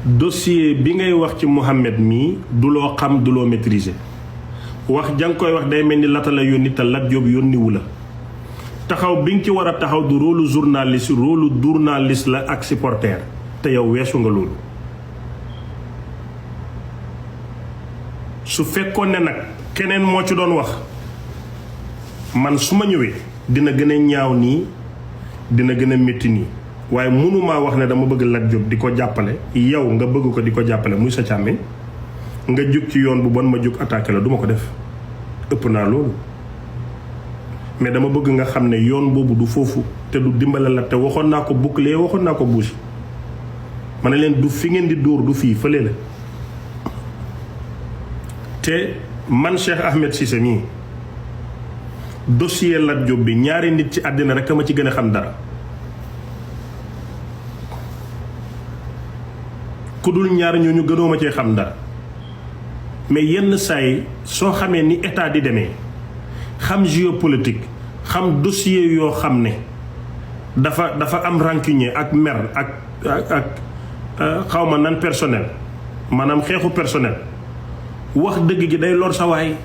dossier bi ngay wax ci Mouhamed mii du loo xam du loo maîtriser wax jang koy wax day mel ni lata la yónni te Lat Diop yónniwu la taxaw bi nga ci war a taxaw du rôle journaliste la ak supporter te yow weesu nga loolu su fekkoon ne nag keneen moo ci doon wax man su ma ñëwee dina gën a ñaaw nii dina gën a métti nii waaye mënumaa wax ne dama bëgg Lat Diop di ko jàppale yow nga bëgg ko di ko jàppale muy sa càmmiñ nga jug ci yoon bu bon ma jug attaqué la duma ko def ëpp naa loolu mais dama bëgg nga xam ne yoon boobu du foofu te du dimbale la te waxoon naa ko boucler waxoon naa ko bouge ma ne leen du fi ngeen di dóor du fii fële la te man Cheikh Ahmed Cissé mii dossier Lat Diop bi ñaari nit ci àddina rek a ma ci gën a xam dara ku dul ñaar ñooñu gënoo ma cee xam dara mais yenn saa yi soo xamee ni état di demee xam géopolitique xam dossier yoo xam ne dafa am rancunier ak mer ak xawma nan personnel maanaam xeexu personnel wax dëgg gi day lor sa waay